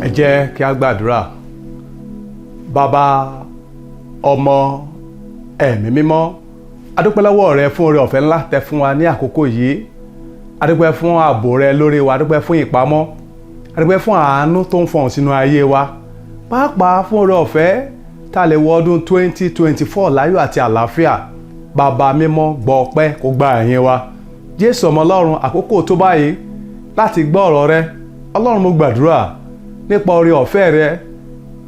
Ẹ jẹ́ kí a gbàdúrà. Bàbá, Ọmọ, Ẹ̀mí Mímọ́, a dúpẹ́ lọ́wọ́ rẹ fún oore ọ̀fẹ́ ńlá tẹ fún wa ní àkókò yìí. A dúpẹ́ fún ààbò rẹ lórí wa, a dúpẹ́ fún ìpamọ́, a dúpẹ́ fún àánú tó ń fọhùn sínú ayé wa, pàápàá fún oore ọ̀fẹ́ tá a lè wọ ọdún 2024 láyọ̀ àti àlàáfíà. Bàbá mímọ́, gbọ́ ọpẹ́, kó gba ẹ̀yìn wa. Jésù Ọmọ Ọlọ́run, àkókò tó báyìí láti gbọ́ ọ̀rọ̀ rẹ. Ọlọ́run, mo gbàdúrà nípa oore ọ̀fẹ́ rẹ,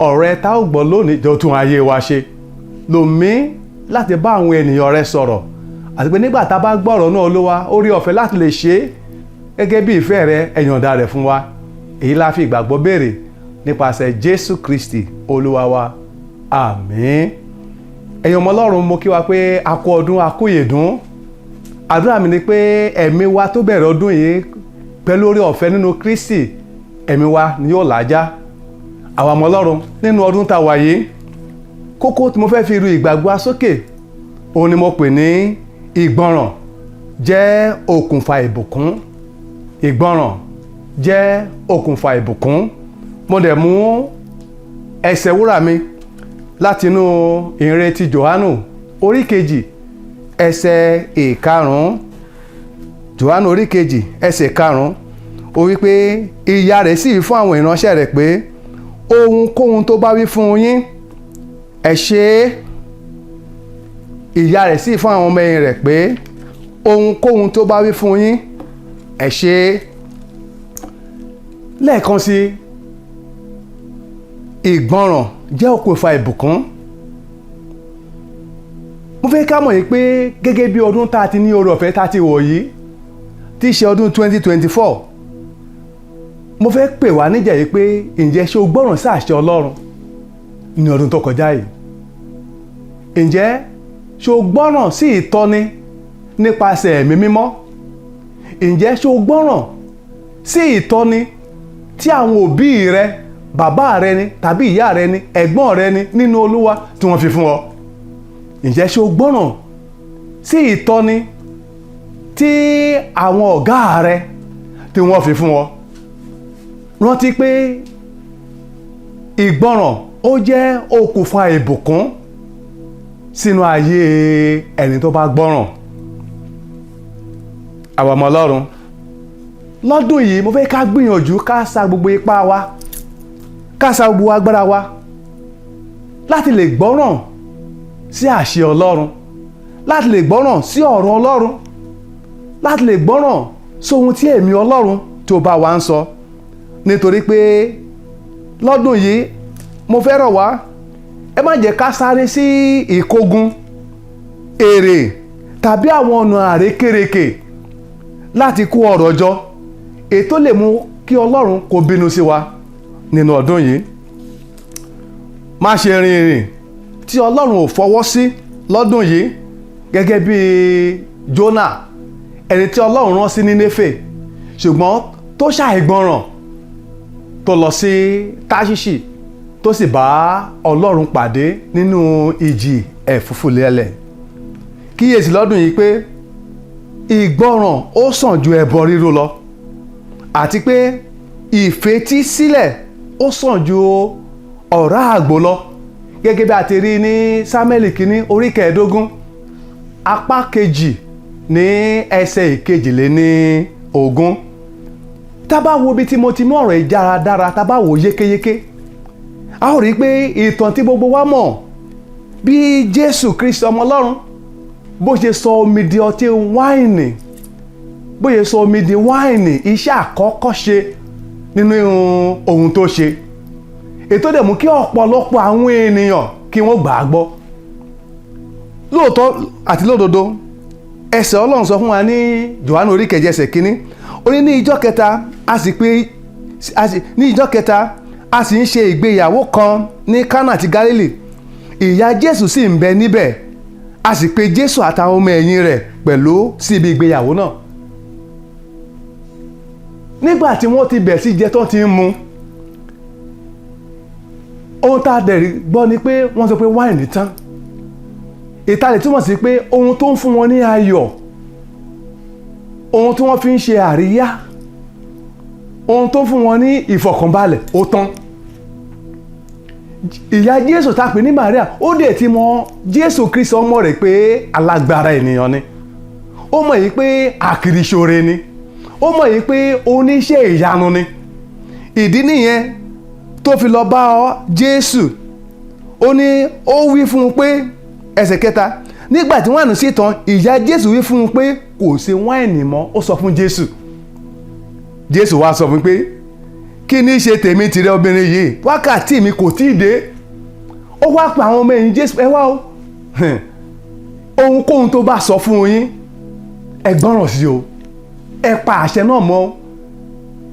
ọ̀rọ̀ rẹ tá ó gbọ́ lónìí, jọ tún ayé wa ṣe. Lò mí láti bá àwọn ènìyàn rẹ sọ̀rọ̀, àti pé nígbà tá a bá gbọ́ ọ̀rọ̀ náà, Olúwa, oore ọ̀fẹ́ láti lè ṣe é gẹ́gẹ́ bí ìfẹ́ rẹ, ẹ yọ̀ǹda rẹ̀ fún wa. Èyí la fi ìgbàgbọ́ béèrè nípasẹ̀ Jésù Kristi Olúwa wa. Àmín. Ẹ̀yin ọmọ Ọlọ́run, mo kí wa pé a kú ọdún, a kú ìyèdún. Àdúrà mi ni pé ẹ̀mí wa tó bẹ̀rẹ̀ ọdún yìí pẹ̀lú oore ọ̀fẹ́ nínú Kristi, ẹ̀mí wa ni yóò làájá. Àwọn ọmọ Ọlọ́run, nínú ọdún tá a wà yìí, kókó tí mo fẹ́ fi ru ìgbàgbọ́ sókè, òun ni mo pè ní ìgbọràn jẹ́ okùnfà ìbùkún. Ìgbọràn jẹ́ okùnfà ìbùkún. Mo dẹ̀ mú ẹsẹ̀ wúrà mi látinú Ìhìnrere Jòhánù orí 2, ẹsẹ̀ 5. Jòhánù orí 2, ẹsẹ̀ 5, ó wí pé, ìyá rẹ̀ sì wí fún àwọn ìránṣẹ́ rẹ̀ pé, "Ohunkóhun tó bá wí fún yín, ẹ ṣe é." Ìyá rẹ̀ sì fún àwọn ọmọ ẹ̀yìn rẹ̀ pé, "Ohunkóhun tó bá wí fún yín, ẹ ṣe é." Lẹ́ẹ̀kan sí, ìgbọràn jẹ́ okùnfà ìbùkún. Mo fẹ́ ká mọ̀ yìí pé gẹ́gẹ́ bí ọdún tá a ti ní oore ọ̀fẹ́ tá a ti wọ̀ yìí, tí í ṣe ọdún 2024, mo fẹ́ pè wá níjà yìí pé, ǹjẹ́ ṣé o gbọ́ràn sí àṣẹ Ọlọ́run ní ọdún tó kọjá yìí? Ǹjẹ́ ṣé o gbọ́ràn sí ìtọ́ni nípasẹ̀ Ẹ̀mí Mímọ́? Ǹjẹ́ ṣé o gbọ́ràn sí ìtọ́ni tí àwọn òbí rẹ, bàbá rẹ ni tàbí ìyá rẹ ni, ẹ̀gbọ́n rẹ ni nínú Olúwa, tí wọ́n fi fún ọ? Ǹjẹ́ ṣé o gbọ́ràn sí ìtọ́ni tí àwọn ọ̀gá rẹ tí wọ́n fi fún ọ? Rántí pé ìgbọràn, ó jẹ́ okùnfà ìbùkún sínú ayé ẹni tó bá gbọ́ràn. Àwọn ọmọ Ọlọ́run, lọ́dún yìí, mo fẹ́ ká gbìyànjú, ká sa gbogbo ipá wa, ká sa gbogbo agbára wa láti lè gbọ́ràn sí àṣẹ Ọlọ́run, láti lè gbọ́ràn sí ọ̀rọ̀ Ọlọ́run, láti lè gbọ́ràn sí ohun tí Ẹ̀mí Ọlọ́run tí ó bá wa ń sọ. Nítorí pé lọ́dún yìí, mo fẹ́ rọ̀ wá, ẹ má jẹ́ ká sáré sí ìkógun èrè tàbí àwọn ọ̀nà àrékérekè láti kó ọrọ̀ jọ, èyí lè mú kí Ọlọ́run kó bínú sí wa nínú ọdún yìí. Má ṣe rin ìrìn tí Ọlọ́run ò fọwọ́ sí lọ́dún yìí, gẹ́gẹ́ bí Jónà, ẹni tí Ọlọ́run rán sí Nínéfè, ṣùgbọ́n tó ṣàìgbọràn, tó lọ sí Táṣíṣì, tó sì bá Ọlọ́run pàdé nínú ìjì ẹ̀fúùfù lẹ́lẹ̀. Kíyèsí lọ́dún yìí pé ìgbọràn, ó sàn ju ẹbọ rírú lọ, àti pé ìfetísílẹ̀, ó sàn ju ọ̀rá àgbò lọ, gẹ́gẹ́ bí a ti rí ní Sámúẹ́lì kínní orí 15, apá kejì, ní ẹsẹ̀ 22. Tá bá wo ibi tí mo ti mú ọ̀rọ̀ yìí dáradára, tá bá wò yékéyéké, a ó rí i pé ìtàn tí gbogbo wa mọ̀, bí Jésù Kristi Ọmọ Ọlọ́run bó ṣe sọ omi di ọtí wáìnì, bó ṣe sọ omi di wáìnì, iṣẹ́ àkọ́kọ́ ṣe nínú ohun tó ṣe, ètò dẹ̀ mú kí ọ̀pọ̀lọpọ̀ àwọn ènìyàn kí wọ́n gbà á gbọ́ lóòótọ́ àti lódodo. Ẹsẹ̀ Ọlọ́run sọ fún wa ní Jòhánù orí 8, ẹsẹ̀ 1, ó ní, ní ìjọ́ kẹta a sì pé ní ìjọ́ kẹta, a sì ń ṣe ìgbéyàwó kan ní Kánà ti Gálílì, ìyá Jésù sì ń bẹ níbẹ̀. A sì pe Jésù àtàwọn ọmọ ẹ̀yìn rẹ̀ pẹ̀lú sí ibi ìgbéyàwó náà. Nígbà tí wọ́n ti bẹ̀ sí jẹ tó ti ń mu, ohun tá a dẹ̀ gbọ́ ni pé wọ́n sọ pé wáìnì tán. Ìtàlẹ̀ túmọ̀ sí pé ohun tó ń fún wọn ní ayọ̀, ohun tí wọ́n fi ń ṣe àríyá, ohun tó ń fún wọn ní ìfọ̀kànbalẹ̀, ó tán. Ìyá Jésù tá a pè ní Maria, ó dẹ̀ ti mọ Jésù Kristi ọmọ rẹ̀ pé alágbára ènìyàn ni. Ó mọ̀ yìí pé àkìrìṣòre ni. Ó mọ̀ yìí pé oníṣẹ́ ìyanu ni. Ìdí nìyẹn tó fi lọ bá ọ Jésù. Ó ní ó wí fún un pé, ẹsẹ̀ 3, nígbà tí wáìnì sì tán, ìyá Jésù wí fún un pé kò sí wáìnì mọ́. Ó sọ fún Jésù. Jésù wá sọ fún un pé, kí ní ṣe tèmi tìrẹ, obìnrin yìí? Wákàtí mi kò tí ì dé. Ó wá pa àwọn ọmọ ẹ̀yìn Jésù, ẹ wá o, ohunkóhun tó bá sọ fún yín, ẹ gbọ́ràn sí o, ẹ pa àṣẹ náà mọ́,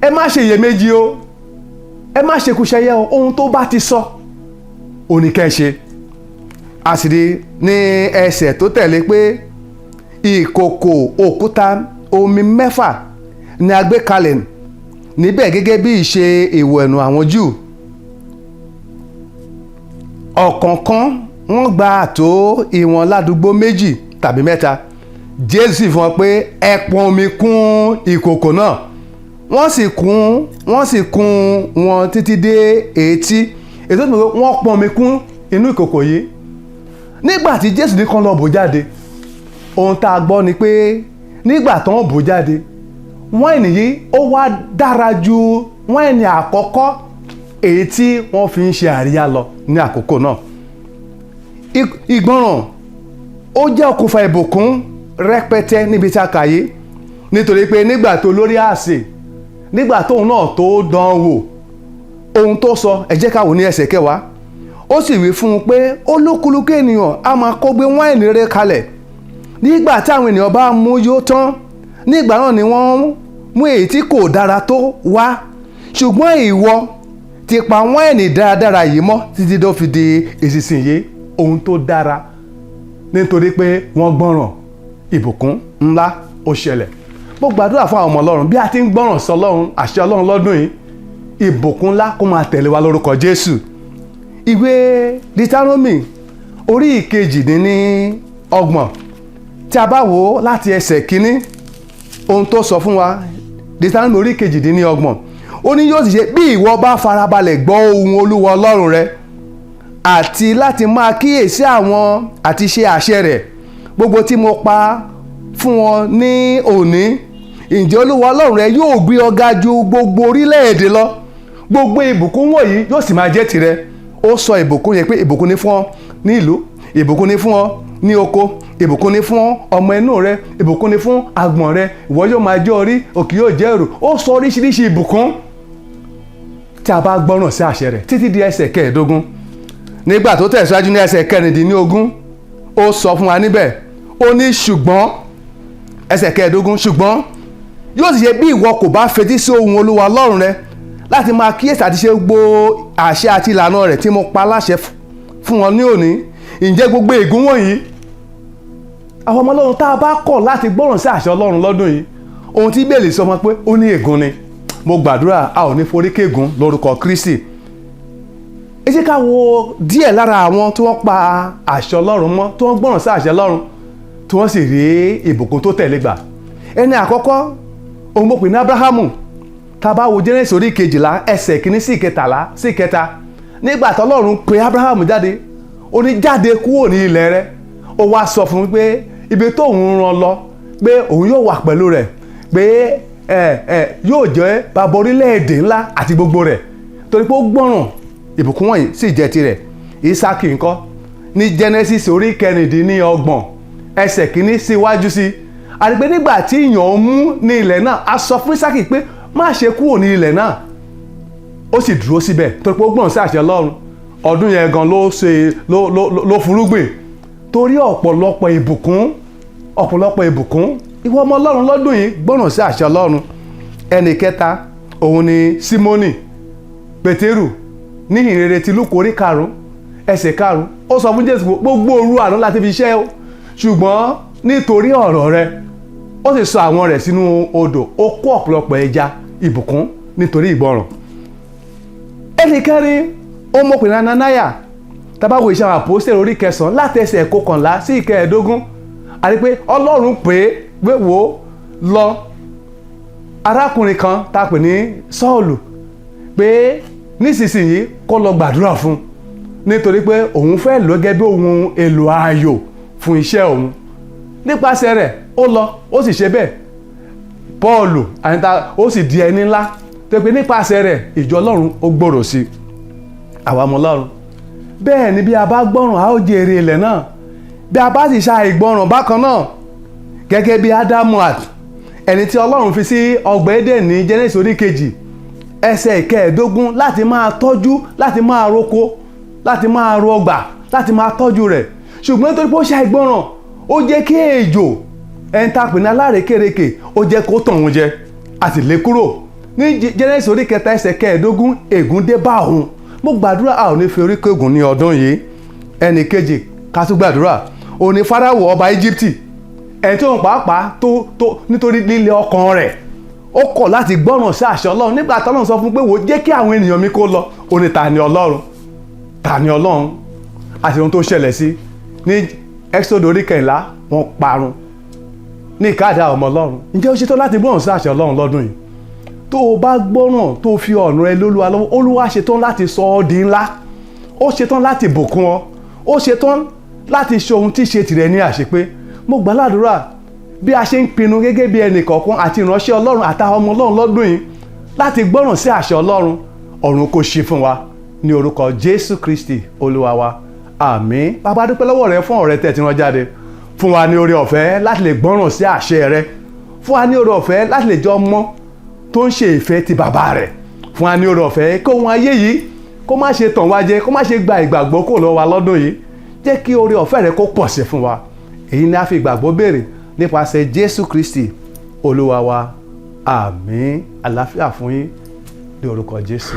ẹ má ṣe iyèméjì o, ẹ má ṣe kúṣẹyẹ o. Ohun tó bá ti sọ òní kẹ́ ṣe. A sì rí ní ẹsẹ̀ tó tẹ̀lé pé ìkòkò òkúta omi 6 ni a gbé kalẹ̀ níbẹ̀ gẹ́gẹ́ bí ìṣe ìwẹ̀nù àwọn Júù. Ọ̀kọ̀ọ̀kan wọ́n gba tó ìwọ̀n ládùúgbò 2 tàbí 3. Jésù sì fún wọn pé, ẹ pọn omi kún ìkòkò náà. Wọ́n sì kún wọn títí dé etí. Ètò ìpínlẹ̀, wọ́n pọn omi kún inú ìkòkò yìí. Nígbà tí Jésù ní kán lọ bò jáde, ohun tá a gbọ́ ni pé nígbà tó ń bò jáde, wáìnì yìí ó wá dára ju wáìnì àkọ́kọ́ èyí tí wọ́n fi ń ṣe àríyá lọ ní àkókò náà. Ìgbọràn ó jẹ́ okùnfà ìbùkún rẹpẹtẹ níbi tí a kà yìí, nítorí pé nígbà tó lórí àsè, nígbà tóun náà tó dán wò, ohun tó sọ, ẹ jẹ́ ká wò ní ẹsẹ̀ 10. Ó sì wí fún un pé olúkúlùkù ènìyàn á máa kó gbé wáìnì rere kalẹ̀ nígbà tí àwọn ènìyàn bá mú yó tán. Nígbà náà ni wọ́n mú èyí tí kò dára tó wá, ṣùgbọ́n ìwọ ti pa wáìnì dáradára yìí mọ́ títí tó fi di ìsinsìnyí. Ohun tó dára, nítorí pé wọ́n gbọ́ràn, ìbùkún ńlá ó ṣẹlẹ̀. Mo gbàdúrà fún àwọn ọmọ Ọlọ́run, bí a ti ń gbọ́ràn sí Ọlọ́run, àṣẹ Ọlọ́run lọ́dún yìí, ìbùkún ńlá kó máa tẹ̀lé wa lórúkọ Jésù. Ìwé Deuteronomy orí 28, tí a bá wò ó láti ẹsẹ̀ 1, ohun tó sọ fún wa, Deuteronomy orí 28, ó ní, yóò sì ṣe, bí ìwọ bá farabalẹ̀ gbọ́ ohùn Olúwa Ọlọ́run rẹ àti láti máa kíyèsí àwọn àti ṣe àṣẹ rẹ̀ gbogbo tí mo pa fún ọ ní òní, ǹjẹ́ Olúwa Ọlọ́run rẹ yóò gbé ọ ga ju gbogbo orílẹ̀-èdè lọ. Gbogbo ìbùkún wọ̀nyí yóò sì máa jẹ́ tirẹ̀. Ó sọ ìbùkún yẹn pé ìbùkún ni fún ọ ní ìlú, ìbùkún ni fún ọ ní oko, ìbùkún ni fún ọmọ inú rẹ, ìbùkún ni fún àgbọ̀n rẹ, ìwọ yóò máa jẹ́ orí, òkè yóò jẹ́ èrò. Ó sọ oríṣiríṣi ìbùkún tí a bá gbọ́ràn sí àṣẹ rẹ̀ títí di ẹsẹ̀ 15. Nígbà tó tẹ̀síwájú ní ẹsẹ̀ 16, ó sọ fún wa níbẹ̀, ó ní ṣùgbọ́n, ẹsẹ̀ 15, ṣùgbọ́n yóò sì ṣe, bí ìwọ kò bá fetí sí ohùn Olúwa Ọlọ́run rẹ láti máa kíyèsí àti ṣe gbogbo àṣẹ àti ìlànà rẹ̀ tí mo pa láṣẹ fún wọn ní òní, ǹjẹ́ gbogbo ègún wọ̀nyí. Àwọn ọmọ Ọlọ́run, tá a bá kọ̀ láti gbọ́ràn sí àṣẹ Ọlọ́run lọ́dún yìí, ohun tí Bíbélì sọ fún wa pé ó ní ègún ni. Mo gbàdúrà, a ò ní forí kéègún lórúkọ Kristi. Ẹ jẹ́ ká wo díẹ̀ lára àwọn tí wọ́n pa àṣẹ Ọlọ́run mọ́, tí wọ́n gbọ́ràn sí àṣẹ Ọlọ́run, tí wọ́n sì rí ìbùkún tó tẹ̀lé gbà. Ẹni àkọ́kọ́, òun mo pè ní Abrahamu. Tá a bá wo Genesis orí 12, ẹsẹ̀ 1 sí 13 sí 3, nígbà tí Ọlọ́run pe Abrahamu jáde, ó ní jáde kúrò ní ilẹ̀ rẹ̀. Ó wá sọ fún un pé ibi tóun rán lọ, pé òun yóò wà pẹ̀lú rẹ̀, pé ẹ ẹ yóò jẹ́ bàbá orílẹ̀-èdè ńlá àti gbogbo rẹ̀. Torí pé ó gbọ́ràn, ìbùkún wọ̀nyí sì jẹ́ tirẹ̀. Isaki ńkọ́? Ní Genesis orí 26, ẹsẹ̀ 1 síwájú sí, àti pé nígbà tí ìyàn mú ní ilẹ̀ náà, a sọ fún Isaki pé má ṣe kúrò ní ilẹ̀ náà. Ó sì dúró síbẹ̀ torí pé ó gbọ́ràn sí àṣẹ Ọlọ́run. Ọdún yẹn gan ló ṣe ló fúrúgbìn torí ọ̀pọ̀lọpọ̀ ìbùkún, ọ̀pọ̀lọpọ̀ ìbùkún. Ìwọ ọmọ Ọlọ́run, lọ́dún yìí, gbọ́ràn sí àṣẹ Ọlọ́run. Ẹnì kẹta, òun ni Símónì Pétérù. Ní ìhìnrere ti Lúùkù orí 5, ẹsẹ̀ 5, ó sọ fún Jésù pé gbogbo òru àná láti fi ṣiṣẹ́ o, ṣùgbọ́n nítorí ọ̀rọ̀ rẹ. Ó sì sọ àwọn rẹ̀ sínú odò, ó kó ọ̀pọ̀lọpọ̀ ẹja. Ìbùkún nítorí ìgbọràn. Ẹnì kẹrin, ó mọ̀pẹ̀ Ananaya. Tá bá wo Iṣẹ́ àwọn Àpọ́sítélì orí 9, láti ẹsẹ̀ 11 sí 15, àti pé Ọlọ́run pè é pé wò ó lọ, arákùnrin kan tá a pè ní Sọ́ọ̀lù, pé nísinsìnyí kó lọ gbàdúrà fún. Nítorí pé òun fẹ́ lò gẹ́gẹ́ bí ohun èlò ààyò fún iṣẹ́ òun. Nípasẹ̀ rẹ̀, ó lọ, ó sì ṣe bẹ́ẹ̀. Pọ́ọ̀lù àyíntà, ó sì di ẹni ńlá tó pé nípasẹ̀ rẹ̀, ìjọ Ọlọ́run ó gbòòrò sí i. Àwa ọmọ Ọlọ́run, bẹ́ẹ̀ ni, bí a bá gbọ́ràn, a ó jèrè ilẹ̀ náà. Bí a bá sì ṣe àìgbọ́ràn bákan náà, gẹ́gẹ́ bí Ádámù àti ẹni tí Ọlọ́run fi sí ọgbà Édẹ́nì ní Jẹ́nẹ́sì orí 2 ẹsẹ̀ 15 láti máa tọ́jú, láti máa roko, láti máa ro ọgbà, láti máa tọ́jú rẹ̀, ṣùgbọ́n nítorí pé ó ṣe àìgbọ́ràn, ó jẹ́ kí ejò, ẹni tá a pè ní alárekérekè, ó jẹ́ kó tàn òun jẹ, a sì lé kúrò. Ní Jẹ́nẹ́sì orí 3 ẹsẹ̀ 15, ègún dé bá òun. Mo gbàdúrà, a ò ní fi orí kégùn ní ọdún yìí. Ẹnì kejì ká tún gbàdúrà òun ni Fáráò, ọba Íjíbítì, ẹni tó ń pàápàá tó nítorí líle ọkàn rẹ̀, ó kọ̀ láti gbọ́ràn sí àṣẹ Ọlọ́run. Nígbà tọ́lọ́run sọ fún pé, "Wò, jẹ́ kí àwọn ènìyàn mi kó lọ," ó ní, "Ta ni Ọlọ́run? Ta ni Ọlọ́run?" Àti ohun tó ṣẹlẹ̀ sí ní Exodus orí 14, wọ́n parun ní ìkáàdá. Ọmọ Ọlọ́run, ǹjẹ́ ó ṣetán láti gbọ́ràn sí àṣẹ Ọlọ́run lọ́dún yìí? Tó o bá gbọ́ràn, tó fi ọ̀nà ẹ lólúwa lọ́wọ́, Olúwa ṣetán láti sọ ọ́ di ńlá. Ó ṣetán láti bùkún ọ. Ó ṣetán láti ṣe ohun tí ṣe tìrẹ ní àṣepé. Mo gbà ládùúrà, bí a ṣe ń pinnu gẹ́gẹ́ bí ẹnì kọ̀ọ̀kan àti ìránṣẹ́ Ọlọ́run àtàwọn ọmọ Ọlọ́run lọ́dún yìí láti gbọ́ràn sí àṣẹ Ọlọ́run, ọ̀run kò ṣí fún wa ní orúkọ Jésù Kristi Olúwa wa. Àmín. Bàbá, dúpẹ́ lọ́wọ́ rẹ fún ọ̀rẹ́ tẹ̀ tí wọ́n jáde fún wa ní oore ọ̀fẹ́ láti lè gbọ́ràn sí àṣẹ rẹ. Fún wa ní oore ọ̀fẹ́ láti lè jọ mọ́ tó ń ṣe ìfẹ́ ti bàbá rẹ̀. Fún wa ní oore ọ̀fẹ́ kó ohun ayé yìí kó má ṣe tàn wá jẹ, kó má ṣe gba ìgbàgbọ́ kó lọ́wọ́ wa lọ́dún yìí. Jẹ́ kí oore ọ̀fẹ́ rẹ kó pọ̀ sí fún wa. Èyí ni a fi ìgbàgbọ́ béèrè nípasẹ̀ Jésù Kristi Olúwa wa. Àmín. Àlàáfíà fún yín ní orúkọ Jésù.